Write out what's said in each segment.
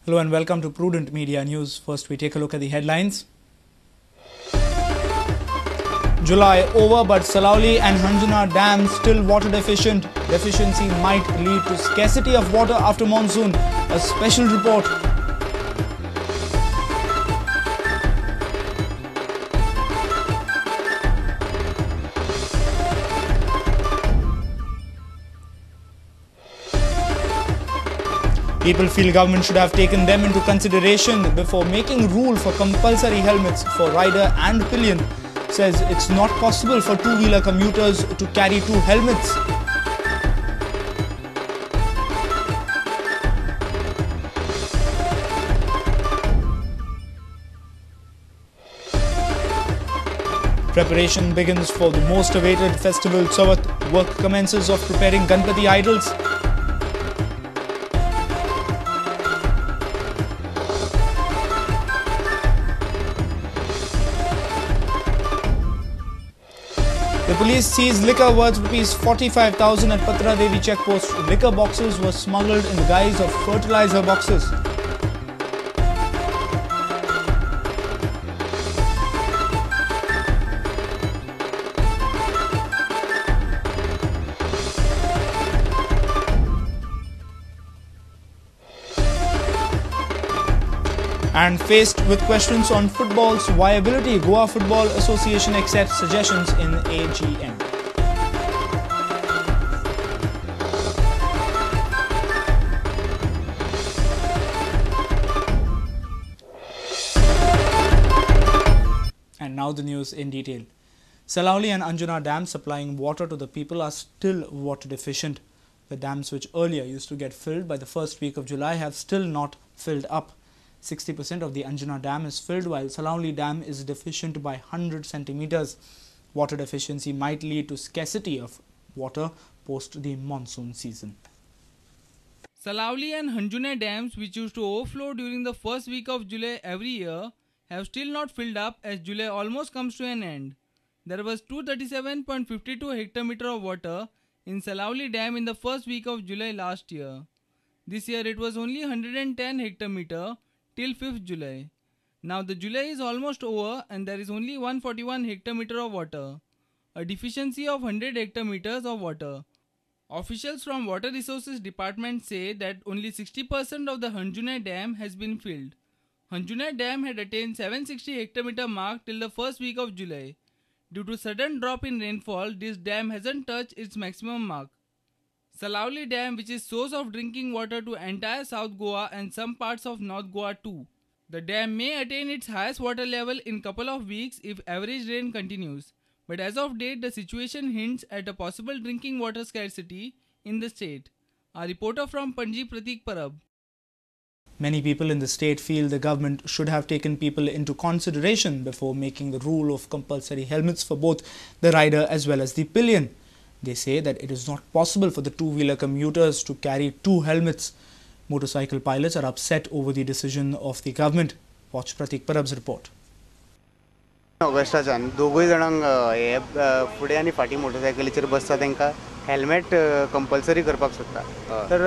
Hello and welcome to Prudent Media News. First we take a look at the headlines. July over, but Salaulim and Anjuna dams still water deficient. Deficiency might lead to scarcity of water after monsoon. A special report. People feel government should have taken them into consideration before making rule for compulsory helmets for rider and pillion. Says it's not possible for two-wheeler commuters to carry two helmets. Preparation begins for the most awaited festival Chavath. Work commences of preparing Ganpati idols. The police seized liquor worth rupees 45,000 at Patra Devi checkpost. Liquor boxes were smuggled in the guise of fertilizer boxes. And faced with questions on football's viability, Goa Football Association accepts suggestions in AGM. And now the news in detail. Salaulim and Anjuna dams supplying water to the people are still water deficient. The dams which earlier used to get filled by the first week of July have still not filled up. 60% of the Anjuna Dam is filled while Salaulim Dam is deficient by 100 centimeters. Water deficiency might lead to scarcity of water post the monsoon season. Salaulim and Anjuna dams, which used to overflow during the first week of July every year, have still not filled up as July almost comes to an end. There was 237.52 hectometer of water in Salaulim Dam in the first week of July last year. This year it was only 110 hectometer till 5th July. Now the July is almost over and there is only 141 hectometer of water, a deficiency of 100 hectometers of water. Officials from Water Resources Department say that only 60% of the Anjuna Dam has been filled. Anjuna Dam had attained 760 hectometer mark till the first week of July. Due to sudden drop in rainfall, this dam hasn't touched its maximum mark. Salaulim Dam, which is source of drinking water to entire South Goa and some parts of North Goa too. The dam may attain its highest water level in couple of weeks if average rain continues. But as of date, the situation hints at a possible drinking water scarcity in the state. Our reporter from Panji, Pratik Parab. Many people in the state feel the government should have taken people into consideration before making the rule of compulsory helmets for both the rider as well as the pillion. They say that it is not possible for the two-wheeler commuters to carry two helmets. Motorcycle pilots are upset over the decision of the government. Watch Pratik Parab's report. ऑगस्टाच्यान दोगूय जाणांक हे फुडें आनी फाटीं मोटरसायकलीचेर बसता तांकां helmet compulsory करपाक सोदता. तर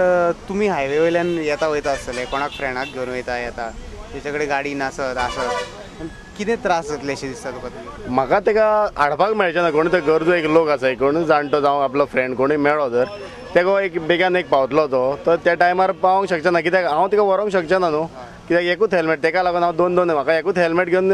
तुमी हायवे वयल्यान येता वयता आसतले, कोणाक फ्रेंडाक घेवन वयता येता, तेच्या कडेन गाडी नासत आसत, कितें त्रास जातले अशें दिसता तुका? म्हाका तेका हाडपाक मेळचें ना. कोण तर गरजो एक लोक आसा, कोण जाणटो जावं आपलो फ्रेंड कोणूय मेळ्ळो जर तेका एक बेगान एक पावतलो तो, तर त्या टायमार पावोंक शकचें ना, कित्याक हांव तेका व्हरोंक शकचें ना न्हू, कित्याक एकूच हेल्मेट तेका लागून हांव दोन दोन म्हाका एकूच हेल्मेट घेवन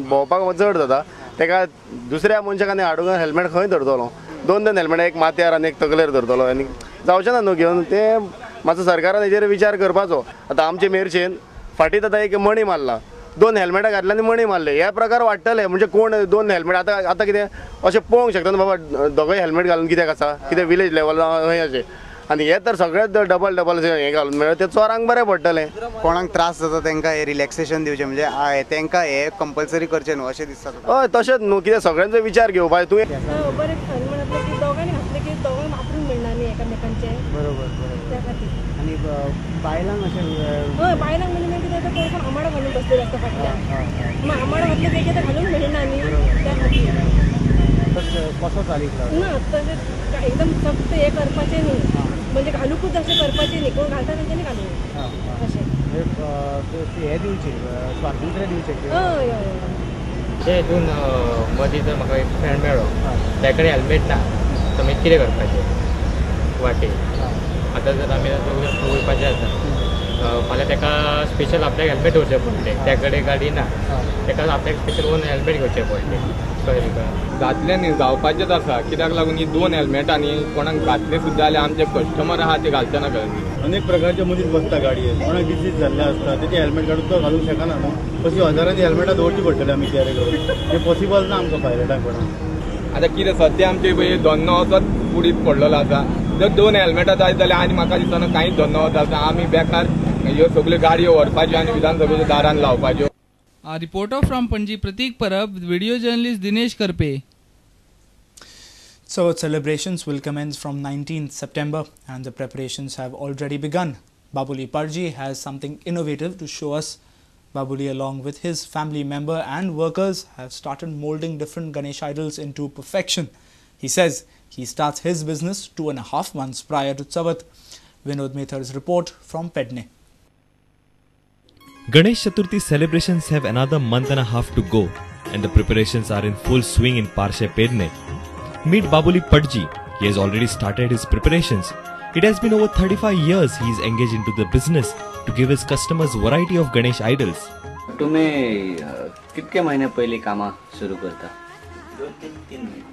भोंवपाक चड जाता. तेका दुसऱ्या मनशाक आनी हाडूंक हेल्मेट खंय धरतलो? दोन दोन हेल्मेट, एक माथ्यार आनी एक तकलेर धरतलो आनी जावचें ना न्हू घेवन. तें मातसो सरकारान हेजेर विचार करपाचो. आतां आमचे मेरशेन फाटींच आतां एक मणी मारला, दोन हेल्मेटां घातले आनी मणी मारले. हे प्रकार वाडटले. म्हणजे कोण दोन हेल्मेट आतां आतां कितें अशें पळोवंक शकता न्हू बाबा दोगूय हेल्मेट घालून कित्याक आसा, कितें विलेज लेवल हय अशें. आनी हे तर सगळेच डबल डबल हें घालून मेळ्ळें ते चोरांक बरें पडटलें. कोणाक त्रास जाता तांकां हे रिलॅक्सेशन दिवचें, म्हणजे तांकां हे कंपल्सरी करचें न्हू अशें दिसता तुका? हय तशेंच न्हू, कितें सगळ्यांचो विचार घेवपाक तुवें. बरें की दोगांनी घातलें की दोगांक वापरूंक मेळना न्ही एकामेकांचें. बरोबर बरोबर. त्या खातीर. आनी बायलांक अशें? हय बायलांक म्हणजे मागीर कितें कोण कोण आमाडो घालून बसलेले आसता फाटल्यान, मागीर आमाडो घातले ते घालूंक मेळना न्ही त्या खातीर. कसो चालीक ना तशें एकदम सक्त हें करपाचें न्ही, म्हणजे घालूकूच अशें करपाचें न्ही, कोण घालता तेंच्यांनी घालूं अशें. म्हणजे हें दिवचें, स्वातंत्र्य दिवचें. हय हय. ते हितून मदीं जर म्हाका एक फ्रेंड मेळ्ळो, त्या कडेन हेल्मेट ना, तर मागीर कितें करपाचें वाटेर? आतां जर आमी वयपाचें आसा फाल्यां, ताका स्पेशल आपल्याक हेल्मेट दवरचें पडलें. त्या कडेन गाडी ना, ताका आपल्याक स्पेशल ओन हेल्मेट घेवचें पडलें. कळ्ळें तुका? जातलें न्ही, जावपाचेंच आसा. कित्याक लागून ही दोन हेल्मेटां न्ही कोणाक घातले सुद्दां जाल्यार आमचे कस्टमर आहा ते घालचे ना. कळ्ळें? अनेक प्रकारचे मनीस बसता गाडयेर, कोणाक डिसीज जाल्ले आसता, तेजे हेल्मेट काडून तो घालूंक शकना न्हू. अशी हजारांनी हेल्मेटां दवरची पडटली आमी कॅरी करून. तें पॉसिबल ना आमकां पायलटांक कोणाक. आतां कितें सद्या आमचे पळय धंदो असोच बुडीत पडलेलो आसा. जर दोन हेल्मेटां जाय जाल्यार आनी म्हाका दिसना कांयच धंदो वता. आमी बेकार ह्यो सगल्यो गाडयो व्हरपाच्यो आनी विधानसभेच्या दारान लावपाच्यो. A reporter from Panji, Pratik Parab, with video journalist Dinesh Karpe. So celebrations will commence from 19th September and the preparations have already begun. Babuli Parji has something innovative to show us. Babuli, along with his family member and workers, have started molding different Ganesh idols into perfection. He says he starts his business 2.5 months prior to Chavath. Vinod Methar's report from Pedne. Ganesh Chaturthi celebrations have another month and a half to go, and the preparations are in full swing in Parshe Pedne. Meet Babuli Padji. He has already started his preparations. It has been over 35 years he is engaged into the business to give his customers variety of Ganesh idols. तुम्ही कितके महिने पयलीं कामां सुरू करता? 2-3 महिने.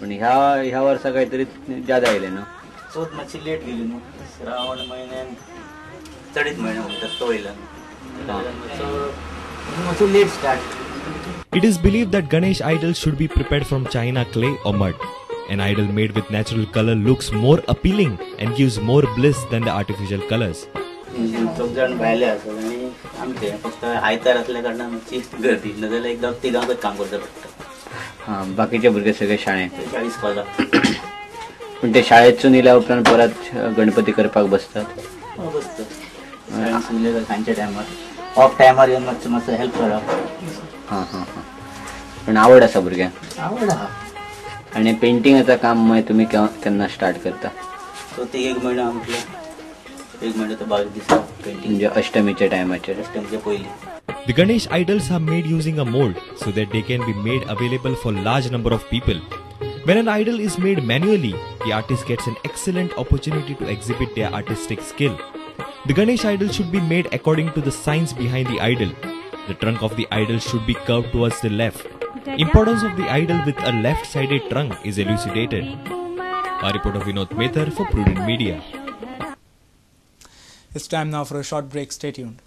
पण ह्या ह्या वर्सा काहीतरी जादा आयले न्हू? चवथ मातशी लेट गेली न्हू. श्रावण म्हयन्यान चडीत म्हयनो म्हणटा तो येयला न्हू. मातसो late start. It is believed that Ganesh idols should be prepared from china clay or mud. An idol made with natural color looks more appealing and gives more bliss than the artificial colors. चौग जाण भायले आसात आनी आमचे फक्त आयतार आसल्या कारणान मातशी गर्दी, नाजाल्यार एकदम तिगांकच काम करचें पडटा. हां, बाकीचे भुरगे सगळे शाळेंत? शाळेंत इस्कोलाक. पूण ते शाळेंतसून येयल्या उपरांत परत गणपती करपाक बसतात? बसतात. शाळेंतसून येयले सांजच्या टायमार, ऑफ टायमार येवन मातसो मातसो हेल्प करप. हां हां हां. पण आवड आसा भुरग्यांक? आवड आहा. आनी पेंटिंगाचें काम मागीर तुमी केन्ना स्टार्ट करता? चवथीक एक म्हयनो म्हटल्यार एक म्हयनो तो 22 दिसा पेंटिंग, म्हणजे अष्टमीच्या टायमाचेर? अष्टमीच्या पयलीं. The Ganesh idols are made using a mold so that they can be made available for large number of people. When an idol is made manually, the artist gets an excellent opportunity to exhibit their artistic skill. The Ganesh idol should be made according to the science behind the idol. The trunk of the idol should be curved towards the left. Importance of the idol with a left-sided trunk is elucidated. A report of Vinod Methar for Prudent Media. It's time now for a short break. Stay tuned.